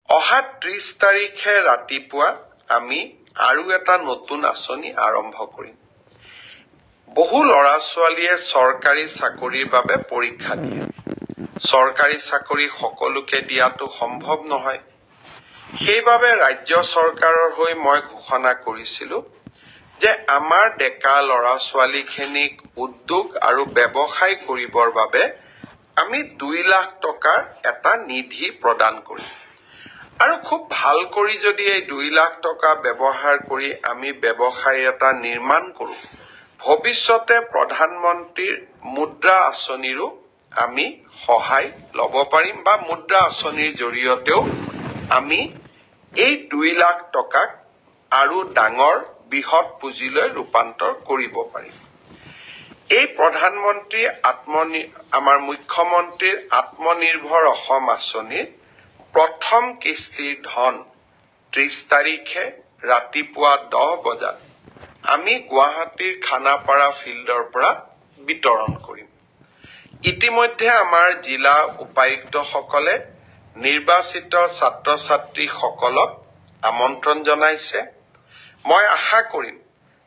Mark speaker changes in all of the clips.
Speaker 1: অহা 30 তাৰিখে ৰাতিপুৱা আমি আৰু এটা নতুন আঁচনি আৰম্ভ কৰিম। বহু ল'ৰা ছোৱালীয়ে চৰকাৰী চাকৰিৰ বাবে পৰীক্ষা দিয়ে। চৰকাৰী চাকৰি সকলোকে দিয়াটো সম্ভৱ নহয়। সেইবাবে ৰাজ্য চৰকাৰৰ হৈ মই ঘোষণা কৰিছিলো যে আমাৰ ডেকা ল'ৰা ছোৱালীখিনিক উদ্যোগ আৰু ব্যৱসায় কৰিবৰ বাবে আমি 2 লাখ টকাৰ এটা নিধি প্ৰদান কৰিম আৰু খুব ভাল কৰি যদি এই 2 লাখ টকা ব্যৱহাৰ কৰি আমি ব্যৱসায় এটা নিৰ্মাণ কৰোঁ, ভৱিষ্যতে প্ৰধানমন্ত্ৰীৰ মুদ্ৰা আঁচনিৰো আমি সহায় ল'ব পাৰিম বা মুদ্ৰা আঁচনিৰ জৰিয়তেও আমি এই 2 লাখ টকাক আৰু ডাঙৰ বৃহৎ পুঁজিলৈ ৰূপান্তৰ কৰিব পাৰিম। এই প্ৰধানমন্ত্ৰী আমাৰ মুখ্যমন্ত্ৰীৰ আত্মনিৰ্ভৰ অসম আঁচনিৰ প্ৰথম কিস্তিৰ ধন 30 তাৰিখে ৰাতিপুৱা 10 বজাত আমি গুৱাহাটীৰ খানাপাৰা ফিল্ডৰ পৰা বিতৰণ কৰিম। ইতিমধ্যে আমাৰ জিলা উপায়ুক্তসকলে নিৰ্বাচিত ছাত্ৰ ছাত্ৰীসকলক আমন্ত্ৰণ জনাইছে। মই আশা কৰিম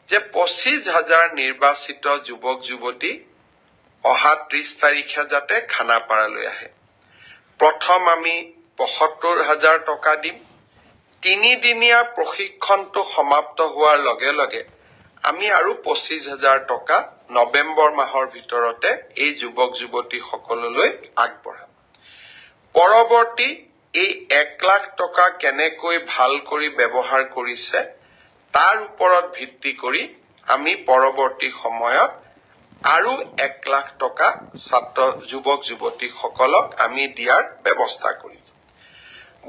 Speaker 1: যে 25 হাজাৰ নিৰ্বাচিত যুৱক যুৱতী অহা 30 তাৰিখে যাতে খানাপাৰালৈ আহে। প্ৰথম আমি 75 হাজাৰ টকা দিম। তিনিদিনীয়া প্ৰশিক্ষণটো সমাপ্ত হোৱাৰ লগে লগে আমি আৰু 25 হাজাৰ টকা নৱেম্বৰ মাহৰ ভিতৰতে এই যুৱক যুৱতীসকললৈ আগবঢ়াম। পৰৱৰ্তী এই 1 লাখ টকা কেনেকৈ ভাল কৰি ব্যৱহাৰ কৰিছে, তাৰ ওপৰত ভিত্তি কৰি আমি পৰৱৰ্তী সময়ত আৰু 1 লাখ টকা ছাত্ৰ যুৱক যুৱতীসকলক আমি দিয়াৰ ব্যৱস্থা কৰিম।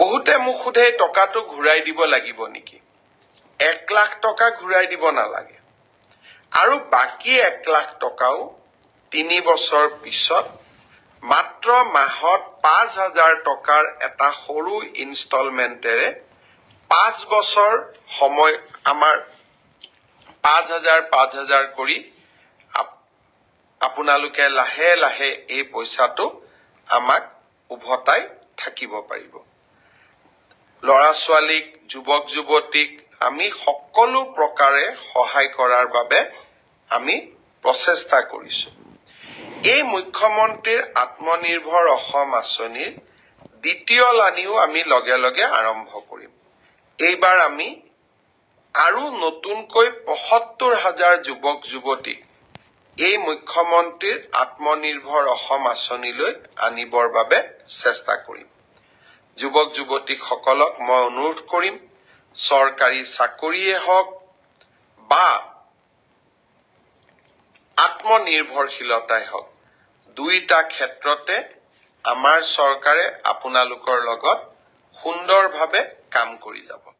Speaker 1: বহুতে মোক সোধে, এই টকাটো ঘূৰাই দিব লাগিব নেকি? 1 লাখ টকা ঘূৰাই দিব নালাগে আৰু বাকী 1 লাখ টকাও 3 বছৰ পিছত মাত্ৰ মাহত 5 হাজাৰ টকাৰ এটা সৰু ইনষ্টলমেণ্টেৰে 5 বছৰ সময় আমাৰ 5 হাজাৰ 5 হাজাৰ কৰি আপোনালোকে লাহে লাহে এই পইচাটো আমাক উভতাই থাকিব পাৰিব। ল'ৰা ছোৱালীক, যুৱক যুৱতীক আমি সকলো প্ৰকাৰে সহায় কৰাৰ বাবে আমি প্ৰচেষ্টা কৰিছো। এই মুখ্যমন্ত্ৰীৰ আত্মনিৰ্ভৰ অসম আঁচনিৰ দ্বিতীয় লানিও আমি লগে লগে আৰম্ভ কৰিম। এইবাৰ আমি আৰু নতুনকৈ 75 হাজাৰ যুৱক যুৱতীক এই মুখ্যমন্ত্ৰীৰ আত্মনিৰ্ভৰ অসম আঁচনিলৈ আনিবৰ বাবে চেষ্টা কৰিম। যুৱক যুৱতীসকলক মই অনুৰোধ কৰিম, চৰকাৰী চাকৰিয়ে হওক বা আত্মনিৰ্ভৰশীলতাই হওক, দুয়োটা ক্ষেত্ৰতে আমাৰ চৰকাৰে আপোনালোকৰ লগত সুন্দৰভাৱে কাম কৰি যাব।